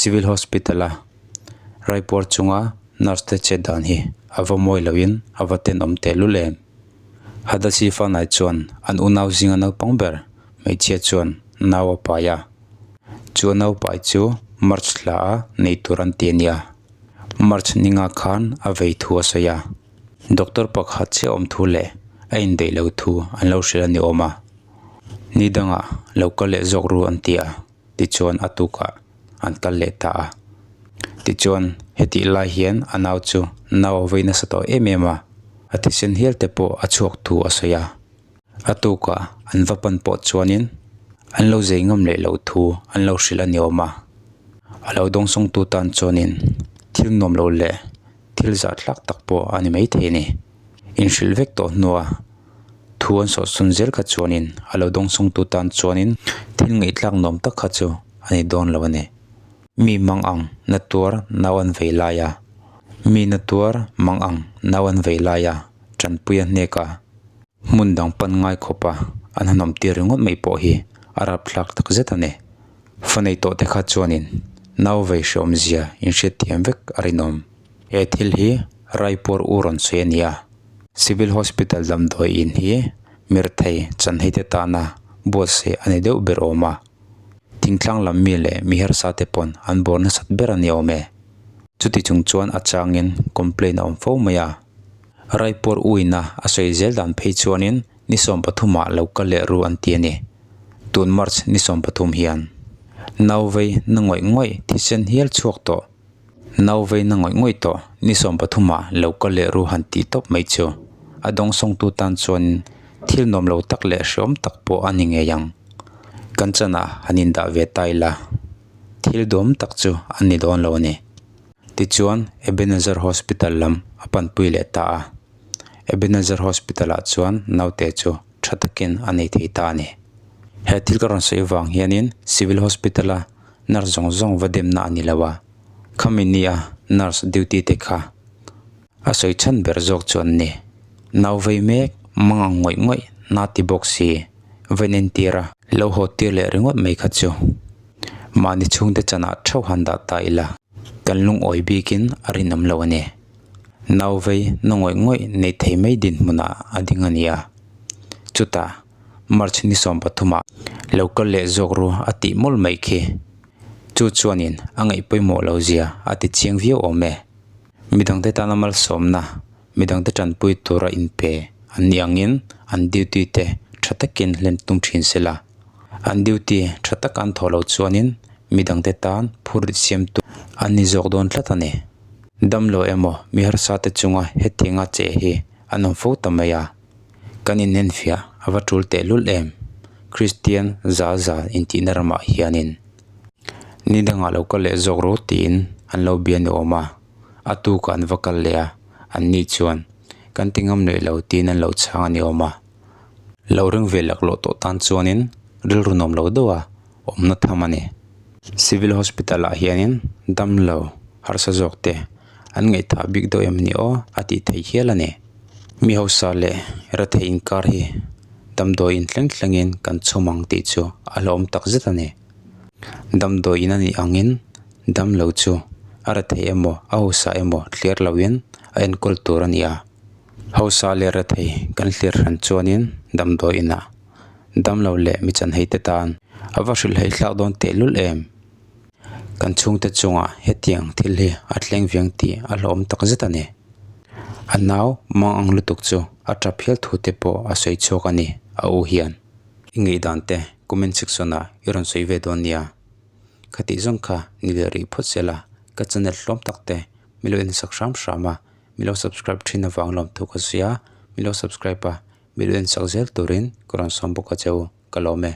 Civil Hospital a Raipur chunga nurse te chet dan hi a va mawi loin a va tenawm tehlul em. Hadasi Fanai chuan an unau zinga naupang ber hmeichhia chuan nau a pai a. Chu a naupai chu March thla a nei tur an ti a nia. March ninga khan a vei thu a sawi a. Doctor pakhat chiah awm thu leh a indaih lo thu an lo hrilh a ni awm a. Ni dangah lo kal leh zawk ru an ti a. Tichuan a tukah an kal leh ta a. Tichuan hetih lai hian a nau chu nau a vei nasa tawh em em a, a thisen hial te pawh a chhuak thu a sawi a. A tukah an va pan pawh chuanin an lo zei ngam leh loh thu an lo hrilh a ni awm a. A lo dawngsawngtu tan chuanin thil nuam lo leh thil zahthlak tak pawh a ni maithei a ni. Inhrilh vek tawh hnua thu an sawhsawn zel kha chuanin a lo dawngsawngtu tan chuanin thil ngaihthlak nuam tak kha chu a ni dawn lo a ni. Mi mang ang na tuar nau an vei lai a, mi na tuar mang ang nau an vei lai a, tanpui a hnek a, hmun dang pan ngai khawp a, an han awm tir ringawt mai pawh hi a rapthlak tak zet a ni. Fa nei tawh te kha chuanin nau vei hreawm zia inhriatthiam vek a rinawm. He thil hi Raipur u rawn sawi a ni a, Civil Hospital damdawi in hi mirthei chanhei te tana buatsaih a ni deuh ber awm a, thingtlang lam mi leh mi harsa te pawn an bawr nasat ber a ni awm e. Chuti chung chuan a changin complaint a awm fo mai a, Raipur u ina a sawi zel dan phei chuanin ni 13 ah lo kal leh ru an ti a ni. Tun March ni 13 hian nauvei na ngawih ngawih thisen hial chhuak tawh. Nau veina ngawih ngawih tawh ni 13 ah lo kal leh ru han tih tawp mai chu a dawngsawngtu tan chuan thil nuam lo tak leh hreawm tak pawh a ni ngei ang. Kan chanah han indah ve ta ila thil duam tak chu a ni dawn lo a ni. Tichuan Ebenezer Hospital lam a panpui leh ta a. Ebenezer Hospital ah chuan naute chu tha takin a nei thei ta a ni. He thil ka rawn sawi vang hianin Civil Hospital a Nurse zawng zawng va demna a ni lo a, khami nia nurse duty te kha a sawi chhan ber zawk chu an ni. Nau vei mek mang ang ngawih ngawih na ti bawk si va inentir a, lo haw tir leh ringawt mai kha chu mahni chhungte chanah theuh han dah ta ila kan lungawi bikin a rinawm lo a ni. Nau vei na ngawih ngawih nei thei mai dinhmunah a ding a ni a, chutah. March ni 13 ah lo kal leh zawk ru a tih mawlh mai khi. Chu chuanin a ngaih pawimawh lo zia a ti chiang viau awm e. Midangte tana malsawmna, midangte tanpui tura inpe an nih angin an duty te tha takin hlen tum thin se la. An duty tha taka an thawh loh chuanin midangte tan phurrit siamtu an ni zawk dawn tlat a ni. Damlo emaw mi harsa te chunga hetianga che hi an awm fo ta mai a. Kan inenfiah a va tul tehlul em? Kristian za za intihna ramah hianin ni dangah lo kal leh zawk ru tiin an lo bia ni awm a, a tukah an va kal leh a, an ni chuan kan ti ngam leh lo tiin an lo chhang a ni awm a. Lo ring ve laklawh tawh tan chuanin rilru nuam lo deuh a awmna tham a ni. Civil Hospital ah hianin damlo harsa zawk te an ngaihthah bik deuh em ni aw a tih theih hial a ni. Mi hausa leh rethei inkar hi damdawi in thleng thlengin kan chhawm ang tih chu a hlauhawm tak zet a ni. Damdawi in a nih angin damlo chu a rethei emaw a hausa emaw thlir loin a enkawl tur a ni a. Hausa leh rethei kan thlir hran chuanin damdawi inah damlo leh mi chanhei te tan a va hrilhhei thlak dawn tehlul em. Kan chhungte chungah hetiang thil hi a thleng viang tih a hlauhawm tak zet a ni. A nau mang ang lutuk chu a tap hial thu te pawh a sawi chhuak a ni a u hian. I ngaihdan te comment section ah i rawn sawi ve dawn nia. Khatih zawng kha ni leh rih phawt sela ka channel hlawm tak te mi lo ensak hram hram a, mi lo subscribe thin avang lawm thu ka sawi a, mi lo subscribe a mi lo ensak zel turin ka rawn sawm bawk a che u ka lawm e.